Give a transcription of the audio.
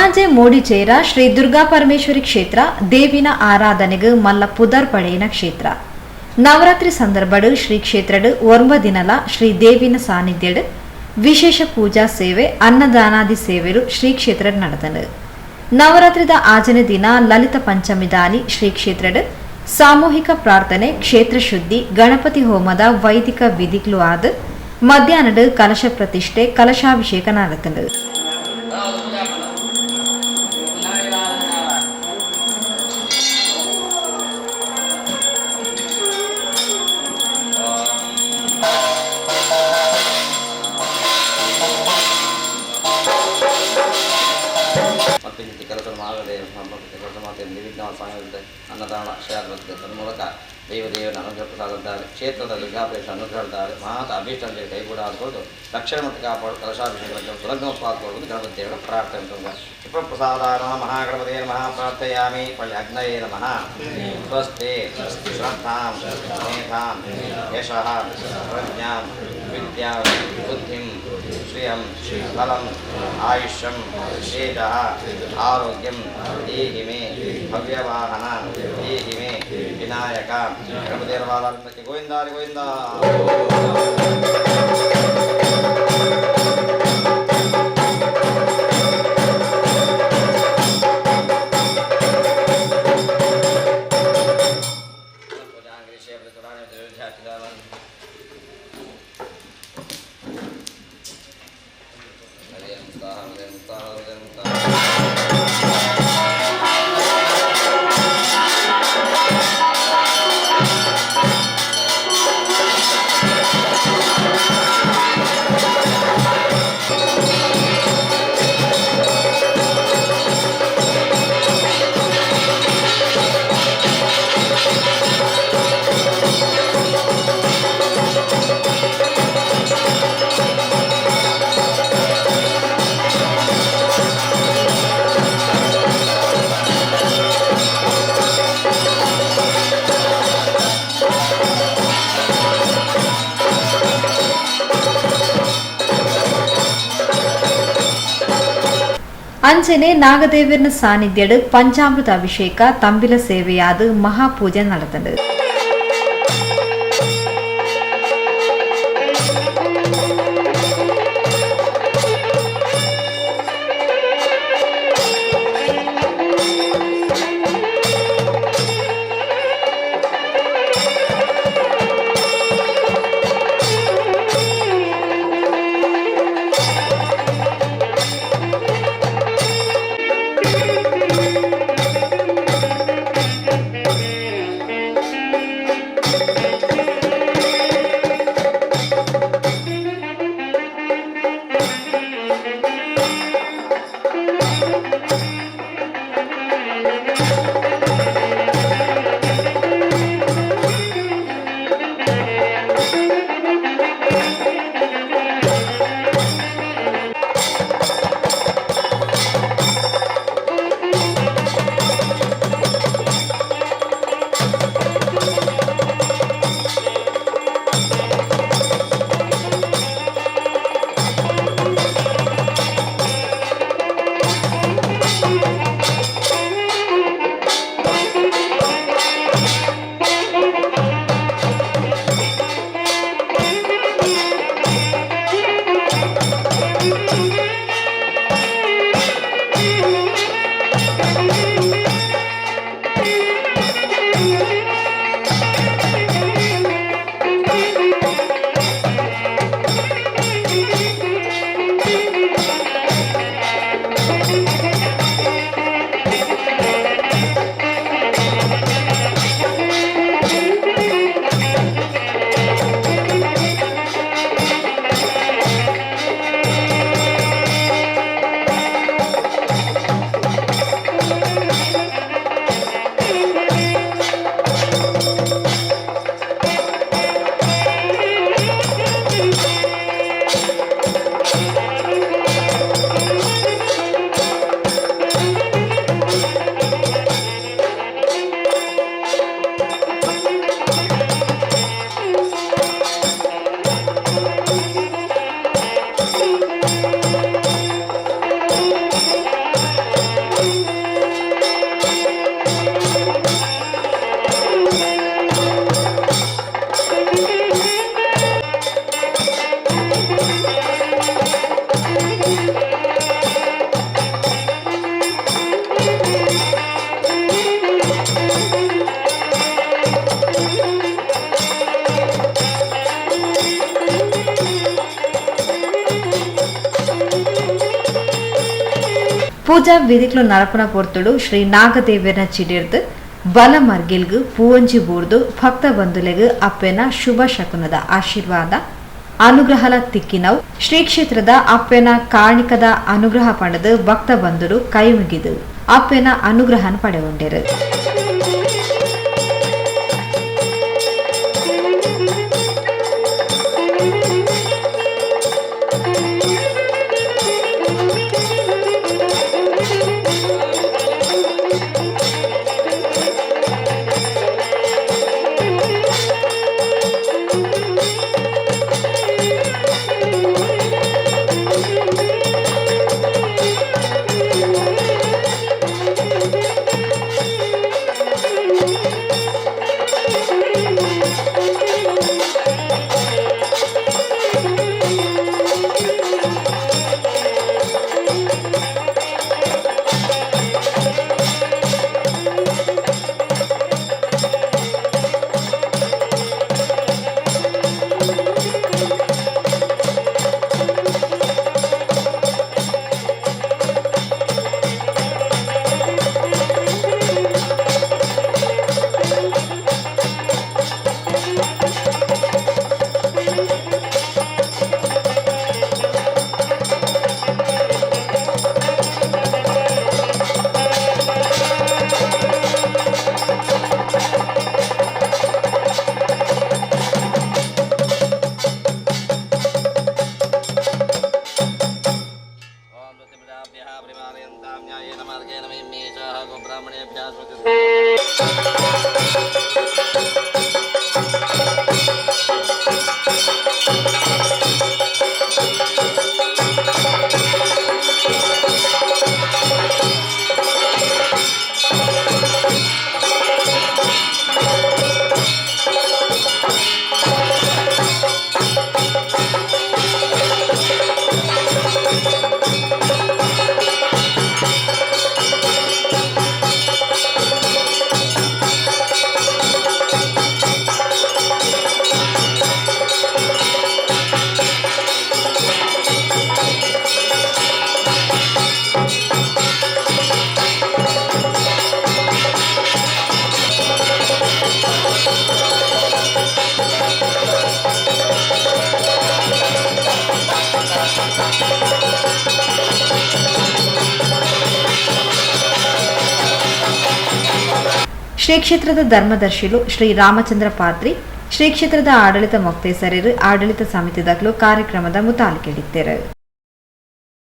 ಬನ್ನಂಜೆ ಮೂಡಿಚೇರ ಶ್ರೀ ದುರ್ಗಾ ಪರಮೇಶ್ವರಿ ಕ್ಷೇತ್ರ ದೇವಿನ ಆರಾಧನೆಗೆ ಮಲ್ಲ ಪುದರ್ ಪಡೆಯಿನ ಕ್ಷೇತ್ರ. ನವರಾತ್ರಿ ಸಂದರ್ಭಡ್ ಶ್ರೀ ಕ್ಷೇತ್ರಡ್ 9 ದಿನಲ ಶ್ರೀ ದೇವಿನ ಸಾನ್ನಿಧ್ಯಡ್ ವಿಶೇಷ ಪೂಜಾ ಸೇವೆ, ಅನ್ನದಾನಾದಿ ಸೇವೆಲು ಶ್ರೀ ಕ್ಷೇತ್ರಡ್ ನಡತ್ಂಡ್. ನವರಾತ್ರಿದ ಆಜನೆ ದಿನ ಲಲಿತ ಪಂಚಮಿದಾನಿ ಶ್ರೀ ಕ್ಷೇತ್ರಡ್ ಸಾಮೂಹಿಕ ಪ್ರಾರ್ಥನೆ, ಕ್ಷೇತ್ರ ಶುದ್ಧಿ, ಗಣಪತಿ ಹೋಮದ ವೈದಿಕ ವಿಧಿಕ್ಲು ಆದ್ ಮಧ್ಯಾಹ್ನಡ್ ಕಲಶ ಪ್ರತಿಷ್ಠೆ, ಕಲಶಾಭಿಷೇಕ ನಡತ್ಂಡ್. ಮತ್ತು ಕೆಲಸ ಮಾಡದೆ ಕೆಲಸ ಮಾಡ್ತೇನೆ. ನಿರ್ವಿಘ್ನ ಸ್ವಾಮಿ ಅನ್ನದಾನ ಅಕ್ಷಯಾದ ತನ್ಮೂಲಕ ದೈವ ದೇವನ ಅನುಗ್ರಹ ಪ್ರಸಾದ ಕ್ಷೇತ್ರದ ದುರ್ಗಾಪೇಶ ಅನುಗ್ರಹದ ಮಾತ ಅಭೀಷ್ಟ ಕೈಗೂಡ ಆದ್ಕೊಂಡು ರಕ್ಷಣೆ ಮತ್ತು ಕಾಪಾಡು ಕಲಶಾಭಿಷೇಕ ಸುಲಗ್ನ ಪಾಲ್ಕೊಳ್ಳುವುದು ಗಣಪತಿ ದೇವರ ಪ್ರಾರ್ಥನೆ. ಕ್ಷಿಪ್ರಪ್ರಸಾದ ನಮಃ ಮಹಾಗಣಪತೇ ನಮಃ ಪ್ರಾರ್ಥಯಾಮಿ. ಪಳ್ಳಿ ಅಗ್ನಯೇ ನಮಃ. ಸ್ವಸ್ತಿ ಶ್ರದ್ಧಾಂ ಮೇಧಾಂ ಯಶಃ ಪ್ರಜ್ಞಾಂ ವಿದ್ಯಾಂ ಬುದ್ಧಿಂ ಶ್ರಿಯಂ ಬಲಂ ಆಯುಷ್ಯಂ ತೇಜಃ ಆರೋಗ್ಯಂ ದೇಹಿ ಮೇ ಭವ್ಯವಾಹನ ದೇಹಿ ಮೇ ವಿನಾಯಕ. ಗಣಪತಿಯರ ಗೋವಿಂದ ಗೋವಿಂದ. ಅಂಚನೆ ನಾಗದೇವರನ ಸಾನ್ನಿಧ್ಯಡ್ ಪಂಚಾಮೃತ ಅಭಿಷೇಕ, ತಂಬಿಲ ಸೇವೆಯಾದ ಮಹಾಪೂಜೆ നടത്തുന്നുണ്ട്. ಪೂಜಾ ವಿಧಿಕ್ಲು ನರಪುನ ಪೊರ್ತುಡು ಶ್ರೀ ನಾಗದೇವನ ಚಿಡಿರ್ದು ಬಲ ಮರ್ಗಿಲ್ಗ್ ಪೂವಂಜಿ ಬೂರ್ದು ಭಕ್ತ ಬಂಧುಲೆಗ್ ಅಪ್ಪೆನ ಶುಭ ಶಕುನದ ಆಶೀರ್ವಾದ ಅನುಗ್ರಹಲ ತಿಕ್ಕಿನವು. ಶ್ರೀ ಕ್ಷೇತ್ರದ ಅಪ್ಪೆನ ಕಾರ್ಣಿಕದ ಅನುಗ್ರಹ ಪಡೆದು ಭಕ್ತ ಬಂಧುಲು ಕೈ ಮುಗಿದು ಅಪ್ಪೆನ ಅನುಗ್ರಹನ ಪಡೆಗೊಂಡಿರು. ಶ್ರೀ ಕ್ಷೇತ್ರದ ಧರ್ಮದರ್ಶಿಲು ಶ್ರೀ ರಾಮಚಂದ್ರ ಪಾತ್ರಿ, ಶ್ರೀ ಕ್ಷೇತ್ರದ ಆಡಳಿತ ಮೊಕ್ತೇಸರರು, ಆಡಳಿತ ಸಮಿತಿದಾಗಲು ಕಾರ್ಯಕ್ರಮದ ಮುತಾಲಿಕೆಡಿತ್ತರು.